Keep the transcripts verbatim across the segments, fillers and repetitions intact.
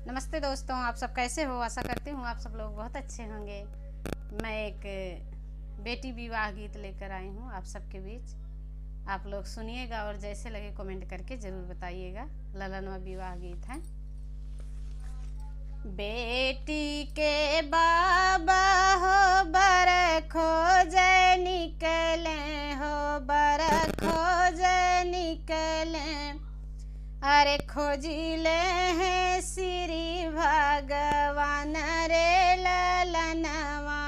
नमस्ते दोस्तों, आप सब कैसे हो? आशा करती हूँ आप सब लोग बहुत अच्छे होंगे। मैं एक बेटी विवाह गीत लेकर आई हूँ आप सबके बीच। आप लोग सुनिएगा और जैसे लगे comment करके जरूर बताइएगा। ललनवा विवाह गीत है। बेटी के बाबा हो बर खोजे निकले हो, बर खोजे निकले। अरे खोजिले हैं श्री भगवान रे ललनवा,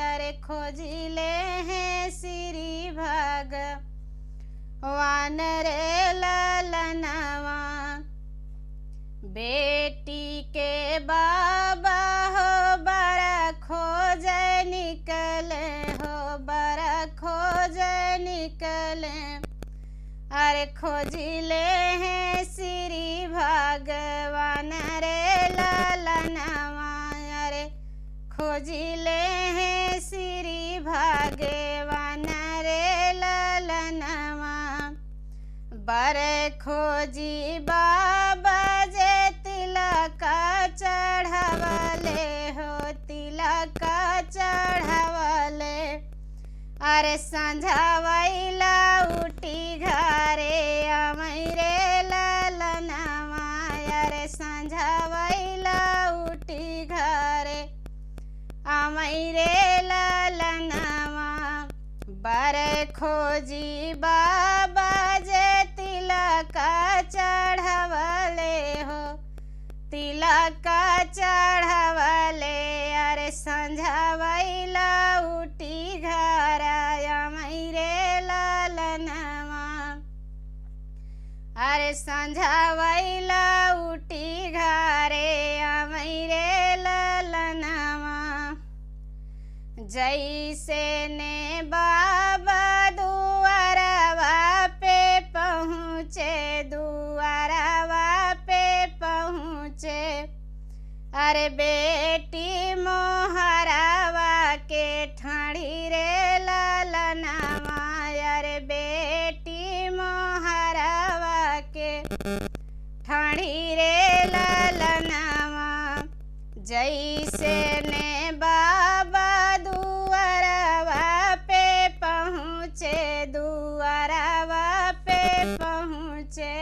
अरे खोजिले हैं श्री भगवान रे ललनवा। बेटी के बाबा हो बर खोजे निकले हो, बर खोजे निकले। अरे खोजिले हैं श्री भगवान रे ललनवा, अरे खोजिले हैं श्री भगवान रे ललनवा। बर खोजी बाबा जे तिलक चढ़वले हो, तिलक चढ़वले। अरे संझवैला उठी घरे अमैरे ललनवा, अरे संझवैला उठी घरे अमैरे ललनवा। बर खोजी बाबा जे तिलक चढ़वले हो, तिलक चढ़वले। अरे संझवैला उठी घर अमैरे ललनवा। अरे संझवैला उठी घरे अमैरे ललनवा। जैसे ने बाबा दुआरवा पे पहुँचे, दुआरवा पे पहुँचे। अरे बेटी मोहरवा के ठाढ़ी रे ललनवा, अरे बेटी मोहरवा के ठाढ़ी रे ललनवा। जैसे ने बाबा दुआरवा पे पहुँचे, दुआरवा पे पहुँचे।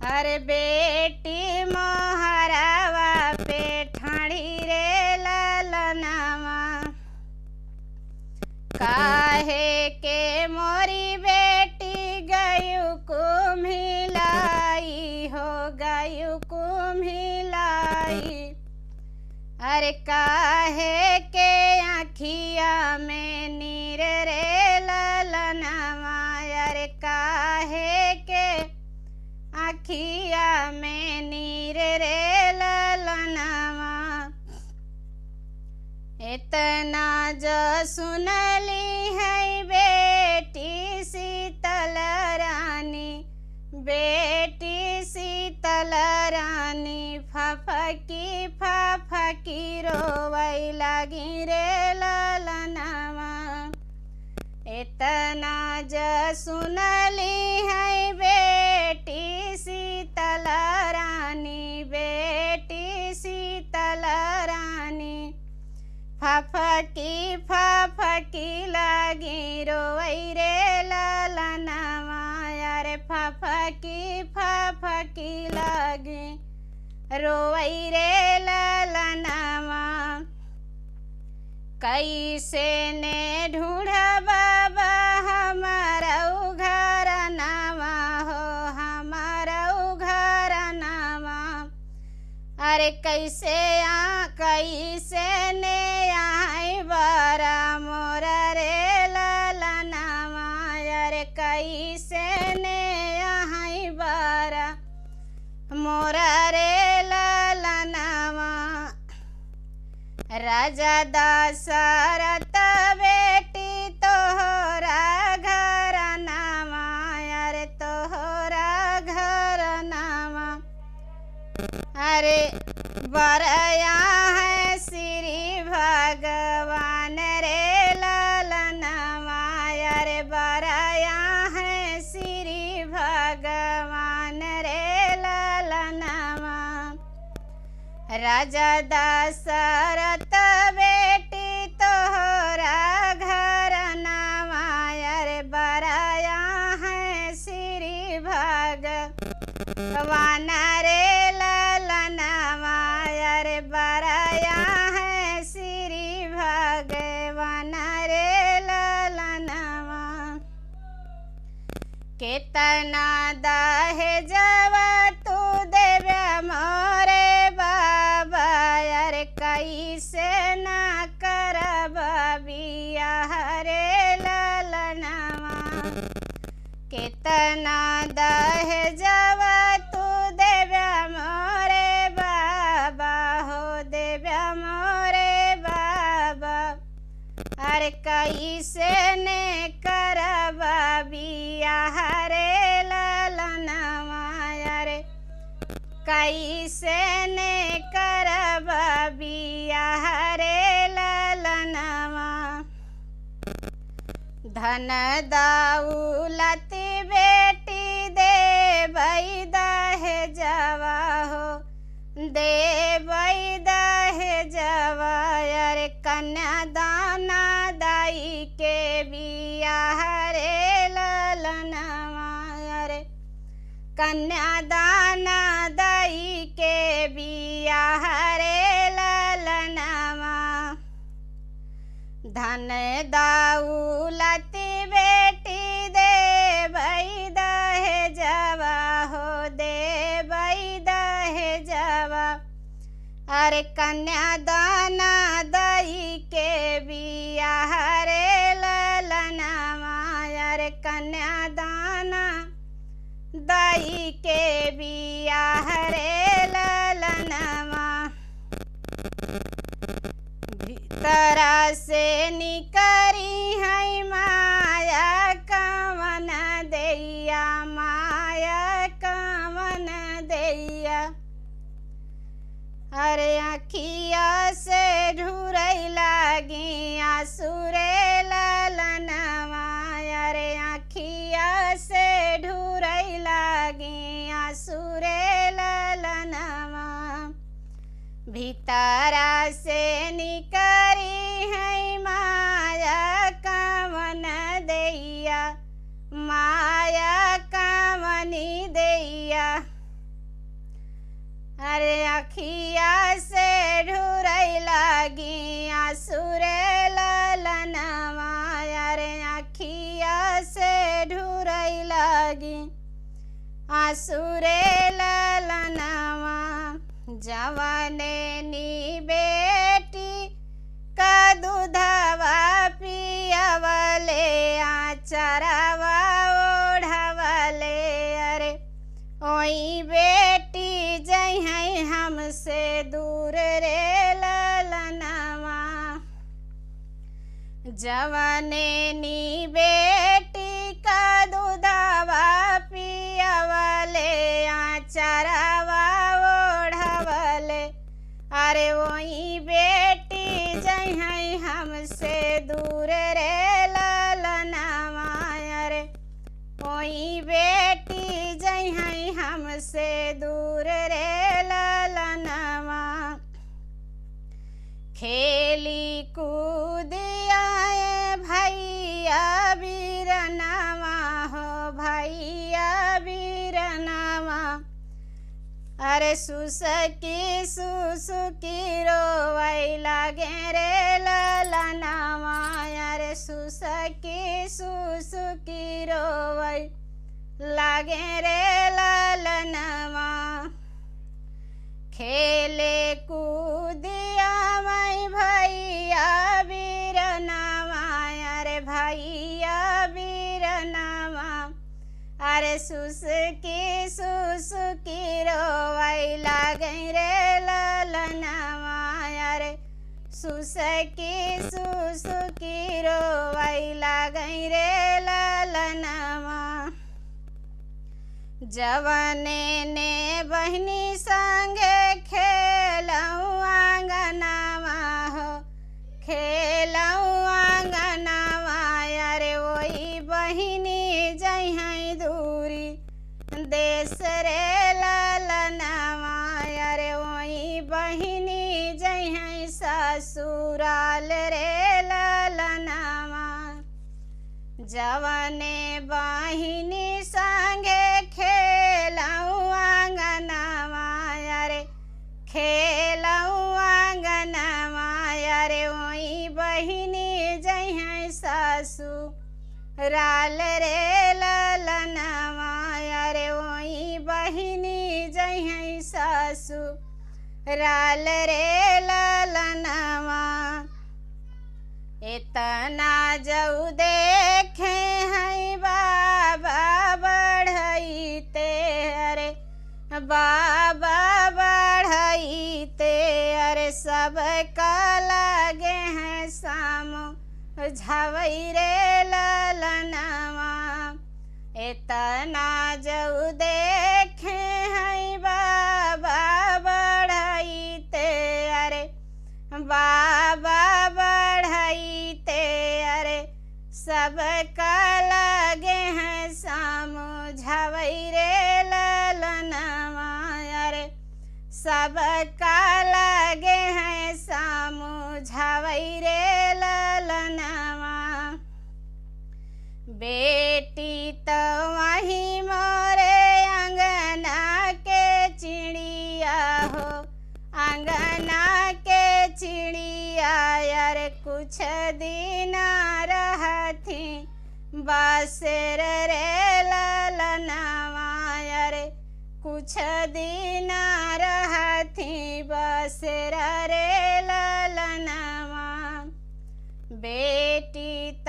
अरे बेटी मोहरवा पे ठाढ़ी रे ललनवा। काहे के मोरी बेटी गयु कुम्हिलाई हो, गयु कुम्हिलाई। अरे काहे के आँखिया में नीर रे ललनवा, अरे काहे के आँखिया में नीर रे ललनवा। इतना जो सुनली है बेटी शीतल रानी, बेटी शीतल रानी, फफकी फफकी रोवै लागी रे ललनवा। इतना ज सुनली है बेटी शीतल रानी, बेटी शीतल रानी, फफकी फफकी लागी रोवै रे ललनवा, अरे फफकी फफकी लागी रोवै रे ललनवा। कैसे ने ढूँढब बा हमरौ घरनवा हो, हमरौ घरनवा। अरे कैसे आ, कैसे ने आइ बरा मोरा रे ललनवा, अरे कैसे ने आइ बरा मोरा रे ललनवा। राजा दशरथ बेटी तोहरा घरनवा, अरे तोहरा घरनवा। अरे बरया है श्री भगवान रे ललनवा, अरे बरया है श्री भगवान रे ललनवा। राजा दशरथ बेटी तोहरा घरनवा, अरे बराया है श्री भगवान रे ललनवा, अरे बराया है श्री भगवान रे ललनवा। केतना दहेजवा तू देब्या मोरे बाबा, अरे कैसे ना करब बियाह रे ललनवा। केतना दहेजवा तू देब्या मोरे बाबा हो, देब्या मोरे बाबा। अरे कैसे ने करबा बियाह रे ललनवा, अरे कैसे ने करबा बियाह रे ललनवा। धन दौलत बेटी देबै दहेजवा हो, देबै दहेजवा, अरे कन्यादान दई के बियाह रे ललनवा, अरे कन्यादान दई के बियाह रे ललनवा। धन दौलत बेटी देबै दहेजवा हो, देबै दहेजवा। अरे कन्यादान दई के बियाह रे ललनवा, अरे कन्यादान दई के बियाह रे ललनवा। भीतरा से निकरी है माया कवन देइया, माया कवन देइया। अरे अखिया से ढुरई लागी आँसू रे ललनवा, अरे अखिया से ढुरई लागी आँसू रे ललनवा। भीतरा से निकरी है माया कवन देइया, माया कवनी देइया। अरे अखिया से ढुरई लागी आँसू रे ललनवा, अरे अखिया से ढुरई लागी आँसू रे ललनवा। जवने नी बेटी का दूधवा पियवले, आँचरवा ओढ़वले, अरे ओई बेटी जइहैं हमसे दूर रे ललनवा। जवने नी बेटी का दूधवा पियवले, आँचरवा ओढ़वले, अरे ओई बेटी जइहैं हमसे दूर रे ललनवा, अरे ओई बेटी जइहैं हमसे दूर रे ललनवा। खेली कूदी आए भैया बीरनवा हो, भैया बीरनवा। अरे सुसकी सुसुकी रोवै लागे रे ललनवा, अरे सुसकी सुसुकी रोवै लागे रे ललनवा। खेले कूदिया माई भैया बीरनवा, अरे भैया बीरनवा। अरे सुसुकी सुसुकी रोवै लागै रे ललनवा, अरे सुसुकी सुसुकी रोवै लागै रे ललनवा। जवने ने बहिनी संगे खेलौ आंगनवा हो, खेलौ आंगनवा, अरे ओई बहिनी जइहैं दूरी देश रे ललनवा, अरे ओई बहिनी ससुराल रे ललनवा। जवने बहिनी संगे खेलउ आंगनवा, अरे खेलउ आंगनवा, अरे ओई बहिनी जइहैं ससुराल रे ललनवा, अरे ओई बहिनी जइहैं ससुराल रे ललनवा। एतना जउ देखे हैं बाबा बढ़इते, अरे बाबा बढ़इते, अरे सबका लागे हैं समझावइ रे ललनवा। एतना जउ देखे हैं बाबा बढ़इते, अरे बाबा बढ़इते, अरे सबका लागे हैं समझावइ रे ललनवा, अरे सबका लागे हैं समझावइ रे ललनवा। बेटी त वही मोरे अंगना के चिड़िया हो, अंगना के चिड़िया, अरे कुछ दिन रहथी बसेर रे ललनवा, अरे कुछ दिन रहथी बसेर रे ललनवा। बेटी त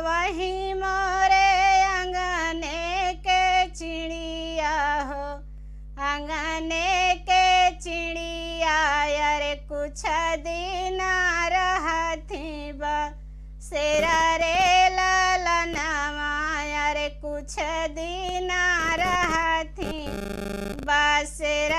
वही मोरे अंगने के चिड़िया हो, अंगने के चिड़िया, अरे कुछ दिन रहथी बसेर रे ललनवा, अरे कुछ दिन रहथी बसेर